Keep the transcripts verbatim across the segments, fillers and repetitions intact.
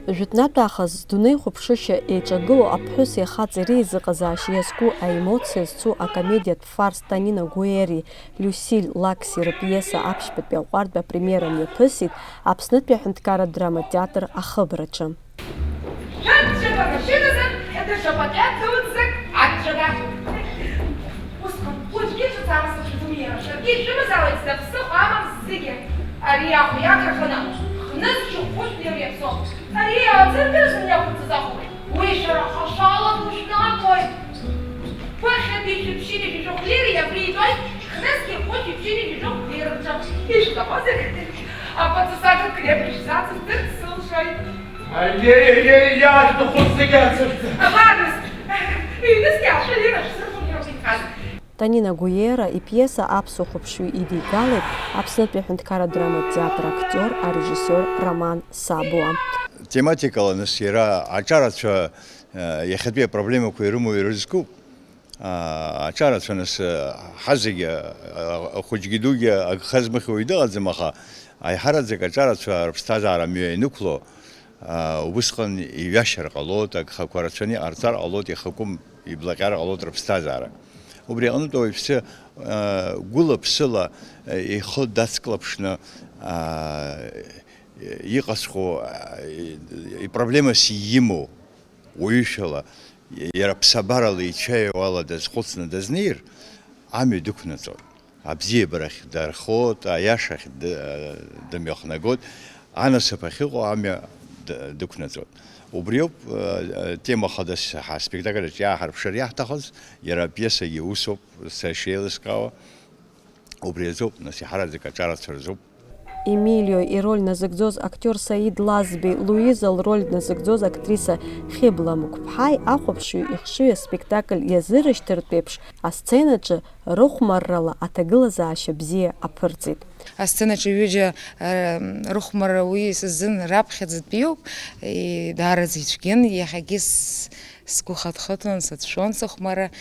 Жәытәнатә аахыс дунеихәаԥшышьа еиҿагылоу аԥҳәыси ахаҵеи реизыҟазаашьа иазку аемоциа зцу акомедиатә фарс Танина Гуери Люсиль Лакси рпиеса аԥшьбатәи аҟәардә апремиера мҩаԥысит Аԥснытәи аҳәынҭқарратә драматә театр ахыбраҿы. Шәаӡәӡәага машьыназы даҽа пакет дуӡӡак аӡәӡәага. Усҟан, уажәгьы ҿыц аамсҭа шәыдумиа, шәаргьы ишәымазаауеит зда ԥсыхәа амам зегьы. Ари ахә иаҭаханы, хнызқьҩык хәышәтәны иаԥсоуп. Ари аӡыргара зымҩақәырҵаз ахәы, уи шәара хашалан ушәнагоит. Ԥыхьатәи шәыԥшьынҩажәи жәохә лиреи абри итәоит, хнызқьҩык хәышәи ԥшьынҩажәи жәохә лира рҿы. Ишәҭахузеи? Апатусага Клеб шәзацымҵырц сылшоит. Аиеи, аиеи, иаашәҭаху зегьы ацырҵа. Абар нас, ҩнызқь аашәа лира шәзырхәон иара убри инхаз. Танина Гуиера ипиеса аԥсуа хәаԥшҩы идигалеит Аԥснытәи аҳәынҭқарратә драматә театр актиор, арежиссиор Роман Сабуа. Тематикала нас иара аҿарацәа, э, иахьатәи апроблемақәа ирымоу ирызкуп. Аа, аҿарацәа нас, э, ҳазегьы, э, ахәыҷгьы дугьы агха змыхьуа уаҩ дыҟаӡам, аха аиҳараӡак аҿарацәа рыԥсҭазаара мҩа ианықәло, аа, убысҟан иҩашьар ҟалоит, агхақәа рацәаны иҟарҵар ҟалоит, ихакәым иблаҟьар ҟалоит рыԥсҭазаара. Убри аҟнытә ауаҩԥсы, аа, гәыла-ԥсыла, э, ихы дацклаԥшны, аа, иҟаҵәҟьоу, аа, и-, ипроблемас имоу уаҩышәала, иара ԥсабарала ицәаҩуала дазхәыцны дазнеир, амҩа дықәнаҵоит. Абзиабарахь дархоит, аиашахь д-, дымҩахнагоит, анасыԥ ахьыҟоу амҩа д-, дықәнаҵоит. Убриоуп, э, тема хадас ҳаспектакль аҿы иааҳарԥшыр иаҳҭахыз, иара апиесагьы усоуп, са ишеилыскаауа. Убри азоуп, нас, иаҳараӡак аҿарацәа рзоуп. Емилио ироль назыгӡоз актиор Саид Лазбеи, Луиза лроль назыгӡоз актриса Хьыбла Мықәԥҳаи ахәаԥшҩы ихшыҩ аспектакль иазырышьҭыртә еиԥш, асценаҿы рыхәмаррала аҭагылазаашьа бзиа аԥырҵеит. Асценаҿы ҩыџьа, э, рыхәмарра уи сзын раԥхьаӡатәиуп, и-, даараӡа ицәгьан, иахьагьы с-, сгәы хыҭхыҭуан, сацәшәон сыхәмарра,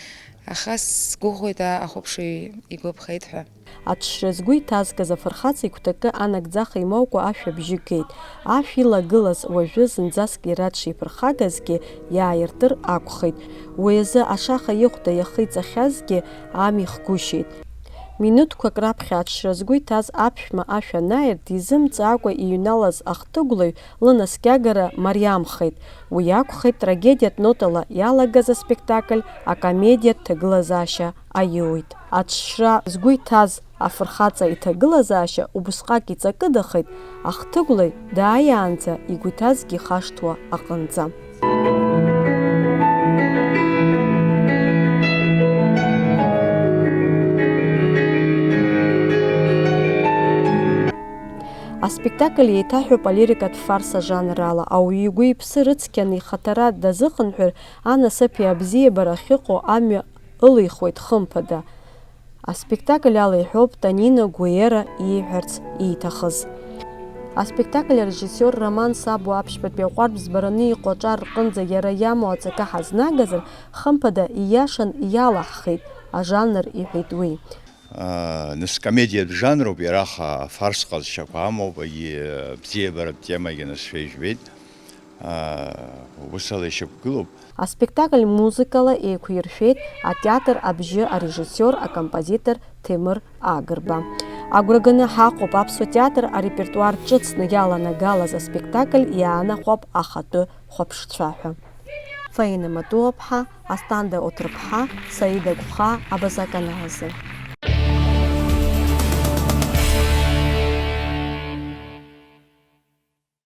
аха сгәыӷуеит, а-, ахәаԥшыҩ игәаԥхеит ҳәа. Аҽшьра згәы иҭазгаз афырхаҵа игәҭакы анагӡаха имоукәа ашә абжьы геит. Ашә илагылаз уажәы зынӡаск иара дшиԥырхагазгьы иааиртыр акәхеит. Уи азы ашаха ихәда иахиҵахьазгьы амихгәышьеит. Минуҭқәак раԥхьа аҽшьра згәы иҭаз аԥшәма ашә анааирт, дизымҵаакәа иҩналаз ахҭыгәлаҩ лынаскьагара мариамхеит. Уи акәхеит трагедиатә нотала иалагаз аспектакль акомедиатә ҭагылазаашьа аиуит. Аҽшьра згәы иҭаз афырхаҵа иҭагылазаашьа убысҟак иҵакыдахеит, ахҭыгәлаҩ дааиаанӡа игәы иҭазгьы ихашҭуа аҟынӡа. Аспектакль еиҭаҳәоуп алирикатә фарс ажанр ала. Ауаҩы игәы-иԥсы рыцқьаны ихаҭара дазыхынҳәыр, анасыԥи абзиабара ахьыҟоу амҩа ылихуеит, хымԥада. Аспектакль ала иҳәоуп Танина Гуера ииҳәарц ииҭахыз. Аспектакль арежиссиор Роман Сабуа аԥшьбатәи аҟәардә збараны иҟоу аҿар рҟынӡа иара иамоу аҵакы ҳазнагазар, хымԥада, ииашан иалаҳхит ажанр, иҳәеит уи. Аа, нас, комедиатә жанроуп, иара аха афарс ҟазшьақәа амоуп, егьи абзиабаратә темагьы нас шәа ижәбеит. Аа, ус ала ишьақәгылоуп. Аспектакль музыкала еиқәиршәеит атеатр абжьы арежиссиор, акомпозитор Ҭемыр Агрба. Агәра ганы ҳаҟоуп аԥсуа театр арепертуар ҿыцны иаланагалаз аспектакль иаанахәап ахатәы хәаԥшцәа ҳәа. Фаина Матуаԥҳа, Асҭанда Оҭырԥҳа, Саида Гәхаа, Абаза аканалазы.